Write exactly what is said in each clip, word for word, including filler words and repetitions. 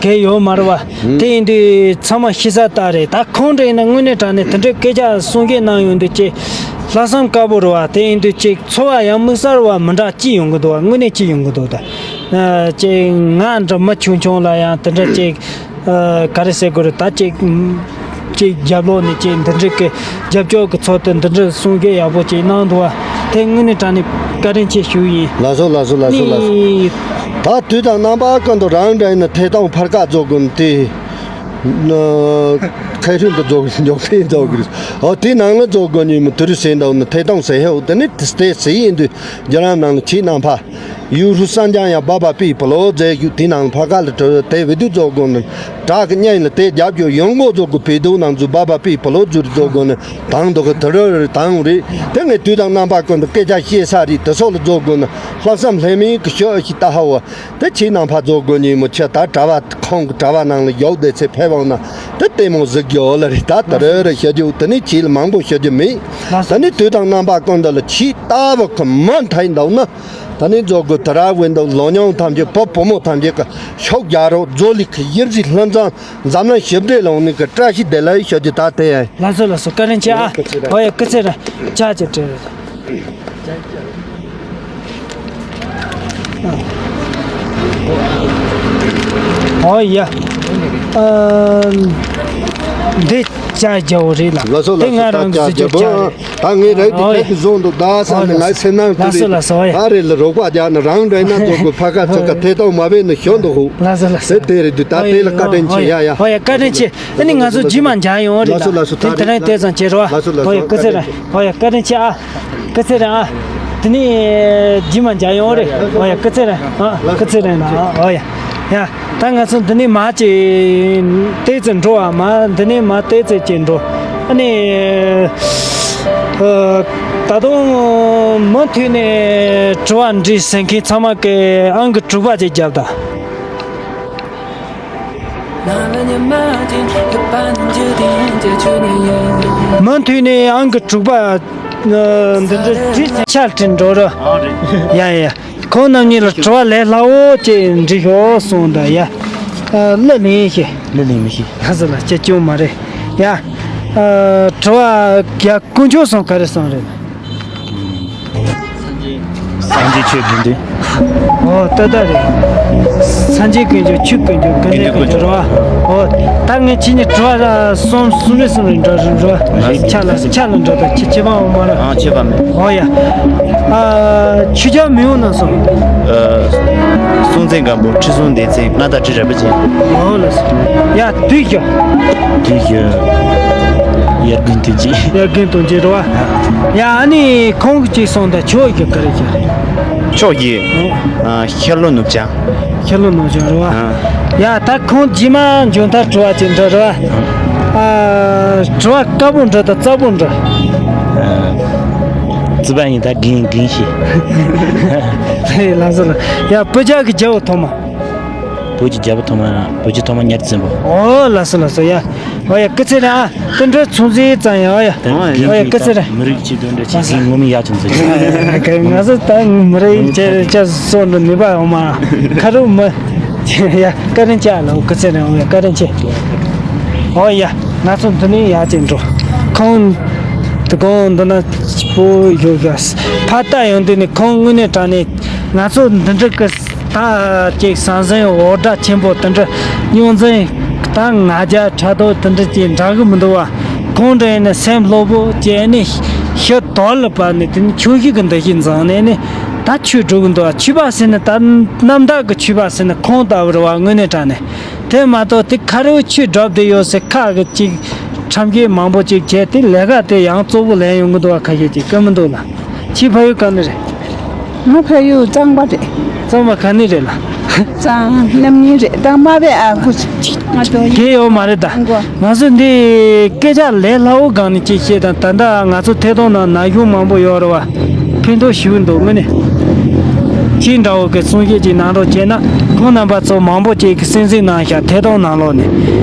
གལ་ཡོད་མ་རེད་བ། དེ་ཡིན་དུས་ཚང་མ་ཤེས་ས་ལྟ་རེད། ད་ཁོང་འདྲ་ཡིན་ན་དངོས་གནས་དྲང་གནས་དེ་འདྲའི་སྐད་ཆ་གསུང་སྐད་གནང་ཡོང་དུས་ཅིག་ལྷག་བསམ་དཀར་པོ་རེད་བ། དེ་ཡིན་དུས་ཅིག་འཚོ་བ་ཡང་དམིགས་བསལ་བ་མི་འདྲ་ཅི་ཡོང་གི་འདུག་བ། དངོས་གནས་ཅི་ཡོང་གི་འདུག་ད་ཅིག་ང་འདྲ་མི་ཆུང་ཆུང་ལ་ཡང་དེ་འདྲ་ཅིག་ག་རེ་ཟེར་དགོས་རེད། ད་ཅིག་ཅིག་རྒྱབ་ལོགས་ནས་ཅིག་འདི་འདྲའི་གི་རྒྱབ་སྐྱོར་གི་ཚུལ་དུ་འདི་འདྲའི་གསུང་སྐད་ཡག་པོ་ཅིག་གནང་འདུག་བ། དེ་དངོས་གནས་དྲང་གནས་བཀའ་དྲིན་ཆེ་ཞུ་ཡིན། ལགས་སོ། ལགས་སོ། ལགས་སོ། ལགས་སོ། ནི། ད་དུས་དང་རྣམ་པ་ཀུན་ཏུ་རང་འདྲ་ཡིན་ན་ཐད་གཏོང་ཕར་ཁ་རྫོགས་དགོས་ནི་དེ། ཁ་ཧྲུན་དུ་རྫོགས་མགྱོགས་པས་རྫོགས་དགོས། ཨོ་དེའི་ནང་ལ་རྫོགས་དགོས་ནི་མི་དུ་རུ་ཟེར་འདུག་ནི་ཐད་གཏོང་ཟེར་ཧེ་འོ་དེ་ནི་དེ་ཟེར་ཡིན་དུས་རྒྱ་རམ་ནང་ལ་ཆེས་ནང་ཕ། ཡུ་ཧྲུ་སང་ཅང་ཡང་སྦ་སྦ་པི་པ་ལོ་ཛེ་ཡུ་དེ་ནང་ཕ་ཁ་ལ་གྲོ་དེ་བི་དུ་རྫོགས་དགོས་ནི། བྲག་གི་གཉེན་ལ་དེ་རྒྱབ་སྐྱོར་ཡོང་སྒོ་རྫོགས་དགོས་བི་དུ་ནང་ཚུ་སྦ་སྦ་པི་པ་ལོ་ཛུ་རུ་རྫོགས་དགོས་ནི། དང་དུ་གི་དུ་རུ་རི་དང་རི་དེ་ངས་དུས་དང་རྣམ་པ་ཀུན་ཏུ་སྐད་ཆ་བཤད་ས་རི་དུ་སོགས་ལ་རྫོགས་དགོས་ནི། ལྷག་བསམ་ལྷད་མིན་གི་ཤོག་ཤི་ལྟ་ཧ་བ་དེ་ཆེས་ནང་ཕ་རྫོགས་དགོས་ནི་མི་ཆེ། ད་གྲྭ་བ་ཁོང་གི་གྲྭ་བ་ནང་ལ་ཡོག་བསྡད་ཚེ་ཕེབས་འོང་ན་དེ་ལྟད་མོ་གཟིགས་རྒྱུ་ལ་རི་ད་དུ་རུ་རི་ཤོད་རྒྱུ་དེ་ནི་ཆེས་ལ་མང་པོ་ཤོད་རྒྱུ་མེད། ད་ནི་དུས་དང་རྣམ་པ་ཀུན་ཏུ་ལ་ཆེས་ལྟ་བུ་གི་མི་མཐའི་འདུག་ན། ད་ནི་རྫོགས་དགོས་དུ་ར་བའི་འདུག་ལོ་ཉུང་ཐམས་ཅད་བུ་བུ་མོ་ཐམས་ཅད་ཀྱི་ཤོག་རྒྱ་རོགས་རྫོ་ལི་ཁི་ཡིར་ཟི་ལྷུན་ཙང་འཛམ་གླིང་ཞི་བདེ་ལོང་ནི་གི་བཀྲ་ཤིས་བདེ་ལེགས་ཤོད་ཀྱི་ད་དེ་ཡ། ལགས་སོ། ལགས་སོ། བཀའ་དྲིན་ཆེ་ཨ། ཨོ་ཡ་སྐུ་ཚེ་རིང་། ཅག་ཅེ་ཏྲེ། ཨོ་ཡ། ཨ། འདི་ཅག་རྒྱ་བོ་རེད་ལ། ལགས་སོ། དེ་ང་རང་གི་ཅག་རྒྱ་བོ། ད་ངའི་རིགས་དེ་ཕལ་གྱི་བཟོ་འདུག་ད་ས་ནས་ངའི་སེམས་ནང་དུ་ལགས་སོ། ལགས་སོ། ཨོ་ཡ། ད་རེས་ལ་རོགས་པ་རྒྱག་ན་རང་འདྲ་ན་རྫོགས་དགོས་ཕ་ཁ་ཚོ་ཁ་ཐད་གཏོང་མ་བས་ན་ཞོན་དུ་ཧུ། ལགས་སོ། ལགས་སོ། དེ་དེ་རེད་འདུག་ད་དེ་ལ་བཀའ་དྲིན་ཆེ་ཡ་ཡ། ཨོ་ཡ་བཀའ་དྲིན་ཆེ། ཨ་ནི་ང་ཚོ་རྗེས་མ་མཇལ་ཡོང་རེད། ལགས་སོ། ལགས་སོ། དེ་དེ་རིང་དེ་ཙམ་བྱེད་རོགས། ལགས་སོ། ལགས་སོ། ཨོ་ཡ་སྐུ་ཚེ་རིང་། ཨོ་ཡ་བཀའ་དྲིན་ཆེ་ཨ། སྐུ་ཚེ་རིང་ཨ། དེ་ནས་རྗེས་མ་མཇལ་ཡོང་རེད། ཨོ་ཡ་སྐུ་ཚེ་རིང་ཨ། སྐུ་ཚེ་རིང་ལ་ཨ། ཨོ་ཡ། ཡ། ད་ང་ཚོ་འདི་ནས་མར་ཅིག་ཏོག་ཙམ་འགྲོ་བ། མར་འདི་ནས་མར་ཏོག་ཙམ་ཅིག་འགྲོ། ཨ་ནི། ཨ། ད་དུང་མུ་མཐུད་ནས་དྲི་བ་འདྲི་ཟེར་མཁན་ཚང་མ་གི་ཨང་ཀི་དྲུག་པ་ཅིག་རྒྱབ་དང་། མུ་མཐུད་ནས་ཨང་ཀི་དྲུག་པ། ཨ། འདི་འདྲ་དྲིས་ཆ་དྲི་འགྲོ་རོགས། ཡ་ཡ་ཡ། ཁོང་རྣམ་གཉིས་ལ་དྲི་བ་ལས་སླ་བོ་ཅིག་འདྲི་ཤོག་གསུངས་དང་ཡ། ཨ། གླུ་ལེན་ཤེས། གླུ་ལེན་མི་ཤེས། ལྷ་ས་ལ་སྐྱེ་སྐྱོ་མ་རེད་ཡ། ཨ། དྲི་བ་ཡ་དཀོན་མཆོག་གསུམ་ག་རེ་གསུངས་རེད། སངས་རྒྱས་ཆོས་དགེ་འདུན། ཨོ་ཏག་ཏག་རེད། སངས་རྒྱས་དཀོན་མཆོག་ཆོས་དཀོན་མཆོག་དགེ་འདུན་དཀོན་མཆོག་རེད་བ། ཨོ་ད་ངས་ཁྱེད་གཉིས་དྲི་བ་གསུམ་གསུམ་རེ་གསུམ་རེ་འདྲི་རོགས། ཆ་ལ་ཆ་ལ་འགྲོ་དང་ཁྱེད་ཁྱེད་པ་འོ་མ་ར། ཨང་ཁྱེད་པ་མེད། ཨོ་ཡ། ཨ། ཆོས་རྒྱལ་མེས་དབོན་རྣམ་གསུམ། ཨ། སྲོང་བཙན་སྒམ་པོ། ཁྲི་སྲོང་ལྡེ་བཙན། མངའ་བདག་ཁྲི་རལ་པ་ཅན། ཨོ་ལགས་སོ། ཡ་དུས་ཞག་དུས་ཞག་དབྱར་དགུན་དུས་ཅི། དབྱར་དགུན་དུས་ཅི་རེད་བ། ཡ་ཨ་ནི་ཁོང་གིས་ཅིག་གསུངས་དང་ཆོས་ཞག་ག་རེ་ཞག་ཕྱོགས་ཀྱི། ཨ། ཤར་ལྷོ་ནུབ་བྱང་། ཤར་ལྷོ་ནུབ་བྱང་རེད་བ། ཨ། ཡ་ད་ཁོང་རྗེས་མ་མཇུག་མཐར་དྲི་བ་ཅིག་འདྲི་རེད་བ། ཨ། དྲི་བ་དཀར་པོ་འདྲི་དང་རྩ་བོ་འདྲི། ཨ། རྩ་བ་ཡིན་ད་རྒན་རྒན་ཞིག་ལགས་སོ་ལགས། ཡ་བོད་ཇ་གི་རྒྱལ་པོ་ཐོག་མ། བོད་ཀྱི་རྒྱལ་པོ་ཐོག་མ། བོད་ཀྱི་ཐོག་མ་གཉའ་ཁྲི་བཙན་པོ། ཨོ་ལགས་སོ་ལགས་སོ་ཡ། ཨོ་ཡ་སྐུ་ཚེ་རིང་ཨ། དེ་འདྲའི་ཚོང་ཟིན་ཙང་ཡ། ཨོ་ཡ། ཨོ་ཡ་སྐུ་ཚེ་རིང་། མི་རིགས་ཀྱི་དོན་འདྲ་ཆེ་ཟིན་ངོ་མི་ཡག་ཅུང་ཟད་ཅིག་ང་ཚོ་ད་མི་རིགས་ཅེས་ཅེས་སོགས་འདི་ནུས་པ་ཡོང་མ་ཁ་རུ་མི་ཡ། བཀའ་དྲིན་ཆེ་ལ་སྐུ་ཚེ་རིང་། ཨོ་ཡ་བཀའ་དྲིན་ཆེ། ཨོ་ཡ་ང་ཚོ་འདི་ནས་ཡག་ཅིག་འགྲོ། ཁོང་དེ་གོང་འདི་ན་སྤོ་ཡོད་ག་ཕ་ལྟ་ཡོང་དུས་ནས་ཁོང་དངོས་གནས་དྲང་གནས་ང་ཚོ་འདི་འདྲ་གི་ད་ཅིག་ཟང་ཟིང་འུར་སྒྲ་ཆེན་པོ་དེ་འདྲ་རྙོག་འཛིང་ད་ང་རྒྱལ་ཕྲག་དོག་དེ་འདྲ་ཅིག་འདྲ་གི་མི་འདུག་བ། གང་འདྲ་ཡིན་ན་སེམས་སློབ་པོ་ཅིག་ནི་ཤི་དོར་ལ་བབས་ནས་དེ་ནི་ཆོས་ཤིག་གི་འདུ་ཤེས་འཛིན་ནས་ནི་ད་ཆོས་སྒྲུབ་གི་འདུག་བ། ཆོས་པ་ཟེར་ནི་ད་རྣམ་དག་གི་ཆོས་པ་ཟེར་ནི་ཁོང་ལྟ་བུ་རེད་བ། དངོས་གནས་དྲང་ནས་དེ་མ་གཏོགས་དེ་ཁ་རུ་ཆོས་སྒྲུབ་བསྡད་ཡོད་ཟེར་ཁ་གི་ཅིག་ཁྲམ་གྱི་མང་པོ་ཅིག་བྱས་ཏེ་ལས་ཀ་དེ་ཡང་གཙོ་བོ་ལེན་ཡོང་གི་འདུག་བ། ཁ་ཤས་ཅིག་ཀི་མི་འདུག་ལ། ཁྱེད་ཕ་ཡུལ་ག་ནས་རེད། ང་ཕ་ཡུལ་གཙང་པ་རེད། གཙང་པ་ག་ནས་རེད་ལ། གཙང་རྣམ་གཉིས་རེད། གཙང་མ་བས་ཨ་ཁུ་ང་ཚོ་གལ་ཡོད་མ་རེད་ད། ང་ཚོ་འདི་སྐད་ཆ་ལས་སླ་བོ་སྒང་ནས་ཅིག་བཤད་དང་། ད་ལྟ་ང་ཚོ་ཐད་གཏོང་ནང་ན་གཞོན་མང་པོ་ཡོད་རེད་བ། ཕན་ཐོགས་ཞེ་པོ་འདུག་དངོས་གནས་ཁྱེད་འདྲ་བོ་གི་གསུང་བཤད་ཅིག་གནང་རོགས་བྱས་ན། ཁོང་རྣམ་པ་ཚོ་མང་པོ་ཅིག་གི་གསན་གཟིགས་གནང་ཤག་ཐད་གཏོང་ནང་ལོགས་ནས།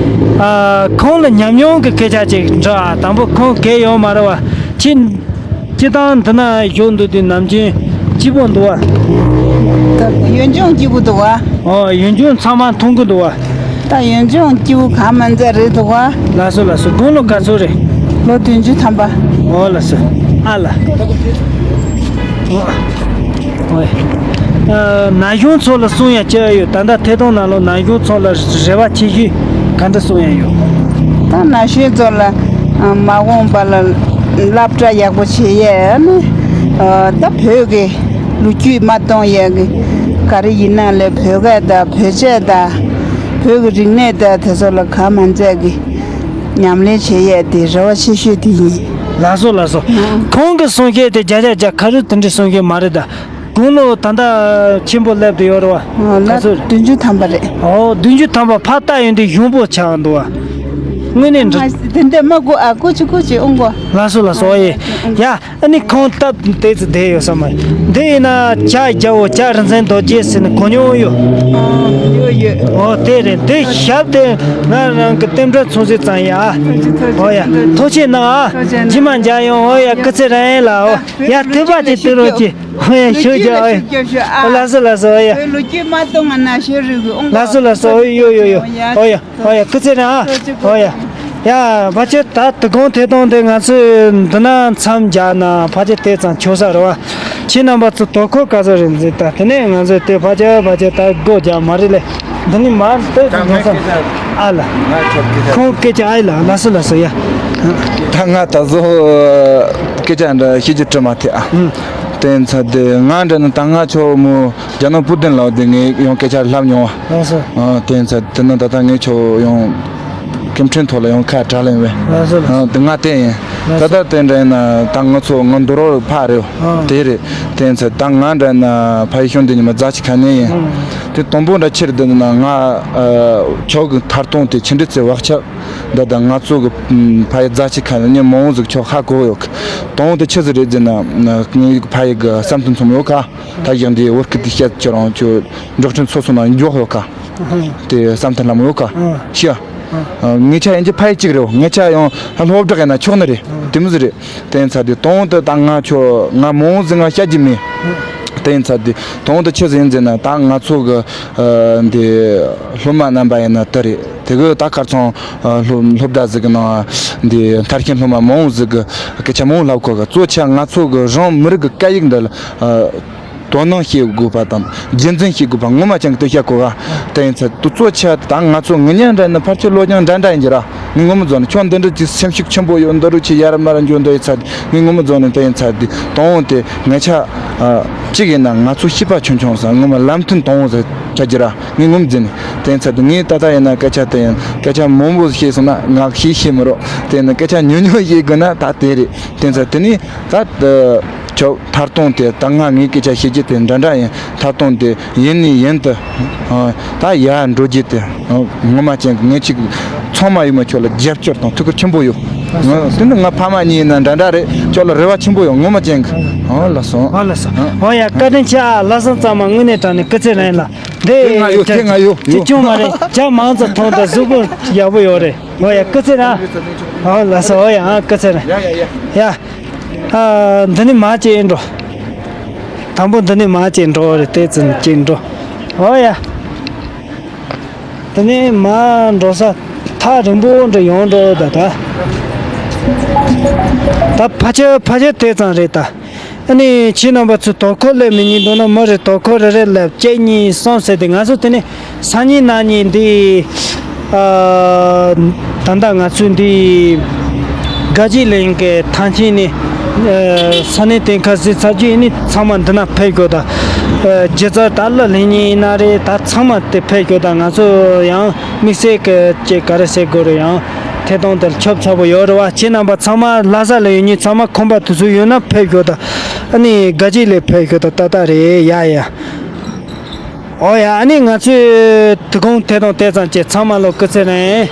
ཨ། ཁོང་ལ་ཉམས་མྱོང་གི་སྐད་ཆ་ཅིག་འདྲི་ཨ། དང་པོ་ཁོང་གལ་ཡོད་མ་རེད་བ། ཁྱེད་སྤྱི་བཏང་འདི་ན་བཞུགས་འདུག་དུས་ནམ་རྒྱུན་སྐྱིད་པོ་འདུག་བ། ད་ཡུལ་ལྗོངས་སྐྱིད་པོ་འདུག་བ། ཨོ་ཡུལ་ལྗོངས་ཚང་མ་མཐོང་གི་འདུག་བ། ད་ཡོན་ལྗོངས་སྐྱིད་པོ་གང་མ་མཛད་རེད་འདུག་བ། ལགས་སོ་ལགས་སོ། དགུང་ལོ་ག་ཚོད་རེད། ལོ་བདུན་ཅུ་ཐམ་པ། ཨོ་ལགས་སོ། ཨ་ལ། ཨོ། ཨོ། ཨ། ན་གཞོན་ཚོ་ལ་གསུང་ཡ་ཅི་ཡོད། ད་ལྟ་ཐད་གཏོང་ནང་ལོགས་ན་གཞོན་ཚོ་ལ་རེ་བ་ཆེ་ཤོས་ག་འདྲ་གསུང་ཡ་ཡོད། ད་ན་གཞོན་ཚོ་ལ་ཨ། མ་འོངས་པ་ལ་སློབ་གྲྭ་ཡག་པོ་བྱེད་ཡས་ནི། ཨ། ད་བོད་ཀྱི་ལོ་རྒྱུས་མ་སྟོང་ཡས་ཀྱི་ག་རེ་ཡིན་ན་ལས་བོད་སྐད་དང་བོད་ཆས་དང་བོད་ཀྱི་རིག་གནས་དང་དེ་ཚོ་ལ་གང་མ་མཛད་ཀྱི་ཉམས་ལེན་བྱེད་ཡས་དེ་རེ་བ་ཆེ་ཤོས་དེ་ཡིན། ལགས་སོ་ལགས་སོ། ཨ། ཁོང་གི་གསུང་བཤད་དེ་བརྒྱ་ཆ་བརྒྱ་ཁ་རུ་དེ་འདྲའི་གསུང་བཤད་མ་རེད་ད། དགུང་ལོ་ད་ལྟ་ཆེན་པོ་སླེབས་བསྡད་ཡོད་རེད་བ། ཨོ། ལ་ག་ཚོད་རེད། བདུན་ཅུ་ཐམ་པ་རེད། ཨོ། བདུན་ཅུ་ཐམ་པ་ཕར་ལྟ་ཡོང་དུས་གཞོན་པོ་ཆགས་འདུག་བ། དངོས་གནས་འགྲིག་ང་དེ་འདྲ་མ་དགོས་ཨ། ཀུ་ཅི་ཀུ་ཅི་ཨོང་གོ། ལགས་སོ་ལགས་སོ། ཨོ་ཡེ། ཨོང་གོ། ཡ། ཨ་ནི་ཁོང་སྟབས་བདེ་ཙི་བསྡད་ཡོད་ས་མ་རེད། འདི་ཡིན་ན་ཇ་རྒྱལ་པོ་ཇ་རིན་ཆེན་རྡོ་རྗེ་ཟེར་ནས་གོ་མྱོང་ཡོད། ཨོ་ཡོད་ཡོད། ཨོ་དེ་རེད། འདི་ཞབས་དེ་ང་རང་གི་རྟེན་འབྲེལ་མཚུངས་གསལ་ཙང་ཡ། ཨོ་ཡ། ཐུགས་རྗེ་གནང་ཨ། ཐུགས་རྗེ་གནང་། རྗེས་མ་མཇལ་ཡོང་། ཨོ་ཡ། སྐུ་ཚེ་རིང་ལ། ཨོ་ཡ། དེ་བ་དེ་དུ་རོགས་ཀྱི། ཨོ་ཡ། ཞུ་རྒྱུ། ཨོ་ཡ། ཨོ་ལགས་སོ་ལགས་སོ། ཨོ་ཡ། བོད་ལོ་རྒྱུས་མ་གཏོང་ང་ན་ཤོད་རིག་གི་ཨོང་། ལགས་སོ་ལགས་སོ། ཨོ་ཡོ་ཡོ་ཡོ། ཨོ་ཡ། ཨོ་ཡ། སྐུ་ཚེ་རིང་ཨ། ཨོ་ཡ། ཡ། ཕ་ཆོས་ད་དུ་གོང་ཐད་གཏོང་དེ་ང་ཚོས་འདི་ན་མཚམས་སྦྱར་ན་ཕ་ཆོས་དེ་ཙམ་ཆོག་ས་རེད་བ། ཁྱེད་རྣམ་པ་ཚོ་དོ་ཁུར་ག་ཚོད་རེད་འཛིན། ད་དེ་ནས་ང་ཚོས་དེ་ཕ་ཆོས་ཕ་ཆོས་ད་སྒོ་རྒྱག་མ་རེད་ལེ། འདི་ནི་མ་དེ་ད་ང་ང་ཚོ་ཨ་ལ། ང་ཚོ་སྐད་ཆ། ཁོང་སྐད་ཆ་ཨ་ལ། ལགས་སོ་ལགས་སོ། ཡ། ད་ང་ད་གཟོད་སྐད་ཆ་འདྲ་བཤད་རྒྱུ་བྲི་མ་ཐེ་ཨ། ཨུ། དེ་ཚ་དེ་ང་འདྲ་ནི་ད་ང་ཆོ་མོ་རྒྱ་ནག་པུ་ཏིན་ལ་དེ་ངས་ཡང་སྐད་ཆ་ལབ་མྱོང་བ། ལགས་སོ། ཨ། དེ་ཚ་དེ་ནི་ད་ལྟ་ངས་ཁྱོད་ཡང་སྐད་འཕྲིན་ཐོག་ལ་ཡང་ཁ་བྲལ་ལེན་བས། ལགས་སོ་ལགས་སོ། ཨ། དེ་ང་དེ་ཡིན། ད་ལྟ་དེ་འདྲ་ཡིན་ན་ད་ང་ཚོ་ང་འདུག་རོགས་ཕ་རེད། ཨ། དེ་རེད། དེ་ཚ་ད་ང་འདྲ་ན་ཕ་ཡི་ཤོང་དེ་ཉི་མ་རྫ་ཆི་ཁ་ནས་ཡིན། ཨ། དེ་དང་པོ་འདྲ་ཕྱིར་དེ་ན་ང་ཨ། ཁྱོད་ཀྱི་ཐར་ཐོང་དེ་ཕྱི་འདྲི་ཚེ་བག་ཆགས། ད་ལྟ་ང་ཚོ་གི་ཕ་ཡི་རྫ་ཆི་ཁ་ནས་མང་བོ་ཟིག་ཁྱོད་ཧ་གོ་ཡོད་གི། དང་པོ་དེ་ཆི་ཟིག་རེད་ཟེར་ན་ངའི་ཕ་ཡི་གི་བསམ་དོན་ཚོམ་ཡོད་ག། ད་ཡང་དེ་བོད་སྐད་དེ་བཤད་ཁྱོད་རང་ཁྱོད་འབྲོག་ཁྲིམས་སོ་སོ་ན་འཇོག་ཡོད་ག། དེ་བསམ་དོན་ལམ་ཡོད་ག། ཤི་ཡ། ངེད་ཆ་ཡིན་གྱི་ཕ་ཡི་གཅིག་རེད། ངེད་ཆ་ཡང་སློབ་གྲོགས་ཡིན་ན་ཆོག་ནི་རེད། དེ་མོ་ཟིག་རེད། དེ་ཡིན་ཚ་དེ་དང་དུ་ད་ང་ཁྱོད་ང་མང་ཟིག་ང་བཤད་རྒྱུ་མེད། དེ་ཡིན་ཚ་དེ་དང་དུ་ཆི་ཟིག་ཡིན་ཟེར་ན་ད་ང་ཚོ་གི་འདི་སློབ་མ་རྣམ་པ་ཡིན་ན་དེ་རེད། དེ་གི་ད་ཁར་ཚང་སློབ་སློབ་གྲྭ་ཟིག་གི་ནང་འདི་མཐར་ཕྱིན་སློབ་མ་མང་ཟིག་གི་སྐད་ཆ་མང་ལབ་གོ་གི། གཙོ་ཆེ་ང་ཚོ་གི་རང་མི་རིགས་གི་སྐད་ཡིག་འདི་ལ། དོ་སྣང་བྱེད་དགོས་པ་དང་རྒྱུན་འཛིན་བྱེད་དགོས་པ་ངོ་མ་ཅན་གྱི་དེ་བཤད་གོ་ག། དེ་ཡིན་ཚེ་དུ་གཙོ་ཆེ་ད་ང་ཚོ་ངི་ཉན་འདྲ་ནི་ཕར་ཆེ་ལོ་རྒྱང་འདྲ་འདྲ་ཡིན་གྱི་ར། ངས་ངོ་མ་རྫོགས་ནས་ཁྱོད་འདི་འདྲ་ཅིག་སེམས་ཤུགས་ཆེན་པོ་ཡོད། འདི་རུ་ཆེ་ཡར་མར་འགྱོ་འདི་ཡིན་ཚ། ངས་ངོ་མ་རྫོགས་ནས་དེ་ཡིན་ཚ་དེ་དང་བོ་དེ་ངེད་ཆ་གཅིག་ཡིན་ན་ང་ཚོ་སྐྱིད་པ་ཆུང་ཆུང་ས་ངོ་མ་ལམ་མཐུན་དང་བོ་ཟེར་ཆ་གྱི་ར། ངས་ངོ་མ་འཛིན་ནས་དེ་ཡིན་ཚ་དེ་ངས་ད་ལྟ་ཡིན་ན་སྐད་ཆ་དེ་ཡིན་སྐད་ཆ་མང་པོ་བཤད་སོང་ན་ང་ཤེས་ཤེས་མི་རོགས། དེ་ཡིན་ན་སྐད་ཆ་ཉུང་ཉུང་བཤད་དགོས་ན་ད་དེ་རེད། དེ་ཡིན་ཚ་དེ་ནས་ད། ཁྱོད་ཐར་གཏོང་དེ་ད་ང་ངའི་སྐད་ཆ་བཤད་རྒྱུ་དེ་འདྲ་འདྲ་ཡིན། ཐར་གཏོང་དེ་ཡིན་ནི་ཡིན་དུ། ཨ། ད་ཡར་འགྲོ་རྒྱུ་དེ། ཨ། ངོ་མ་ཅན་གྱི་ངས་ཅིག་ཚང་མ་ཡོད་མ་ཁྱོད་ལ་རྒྱབ་སྐྱོར་དང་ཐུགས་ཁུར་ཆེན་པོ་ཡོད། ང་དེ་ནི་ང་ཕ་མ་གཉིས་ཡིན་ན་འདྲ་འདྲ་རེད། ཁྱོད་ལ་རེ་བ་ཆེན་པོ་ཡོད་ངོ་མ་ཅན་གྱི། ཨ་ལགས་སོ། ཨ་ལགས་སོ། ཨ། ཨོ་ཡ་བཀའ་དྲིན་ཆེ་ཨ། ལྷག་བསམ་གཙང་མ་དངོས་གནས་དྲང་ནས་སྐུ་ཚེ་རིང་ལ། དེ་ང་ཡོད་དེ་ང་ཡོད་ཅི་ཡོད། ཅུང་མ་རེད་ཇ་མང་ཙམ་འཐུང་དང་གཟུགས་པོ་ཡག་པོ་ཡོད་རེད། ཨོ་ཡ་སྐུ་ཚེ་རིང་། ཨོ་ལགས་སོ། ཨོ་ཡ་ཨ་སྐུ་ཚེ་རིང་། ཡ་ཡ་ཡ། ཡ། ཨ། འདི་ནས་མར་ཅིག་འགྲོ། དང་པོ་འདི་ནས་མར་ཅིག་འགྲོ་རེད། དེ་ཙམ་ཅིག་འགྲོ། ཨོ་ཡ། འདི་ནས་མར་འགྲོ་ས་ཐག་རིང་པོ་འདྲ་ཡོང་འགྲོ་ད་ད། ད་ཕ་ཆེ་ཕ་ཆེ་དེ་ཙམ་རེད་ད། ཨ་ནི་ཁྱེད་རྣམ་པ་ཚོས་དོ་ཁུར་སླེབས་མི་ཉན་འདུག་ན་མི་རེ་དོ་ཁུར་རེ་རེ་སླེབས་གཅིག་གཉིས་གསུམ་ཟེར་ཏེ་ང་ཚོ་དེ་ནས། སང་ཉིན་གནངས་ཉིན་འདི། ཨ། ད་ལྟ་ང་ཚོས་འདི། དགའ་སྐྱིད་གླིང་གི་ཐང་ཆེན་ནས། ཨ། ས་གནས་དེ་ཁ་ཟིག་ཚར་རྒྱུ་ཡིན་ནི་ཚང་མ་འདི་ན་ཕེབས་དགོས་ད། ཨ། སྒྱུ་རྩལ་ད་གླུ་ལེན་མཁན་ཡིན་ན་རེད་ད་ཚང་མ་དེ་ཕེབས་དགོས་ད། ང་ཚོ་ཡང་དམིགས་བསལ་གྱི་ཅིག་ག་རེ་ཟེར་དགོས་རེད། ཡང་ཐད་གཏོང་དེར་ཁྱབ་ཚ་པོ་ཡོད་རེད་བ། ཁྱེད་རྣམ་པ་ཚང་མ་ལྷ་ས་ལ་ཡོད་མཁན་ཚང་མ་ཁོམ་པ་དུས་ཚོད་ཡོད་ན་ཕེབས་དགོས་ད། ཨ་ནི་དགའ་སྐྱིད་ལ་ཕེབས་དགོས་ད་ཏག་ཏག་རེད་ཡ་ཡ། ཨོ་ཡ། ཨ་ནི་ང་ཚོས་དུ་གུང་དེ་དང་དེ་ཙམ་གྱི་ཚང་མ་ལོ་སྐུ་ཚེ་རིང་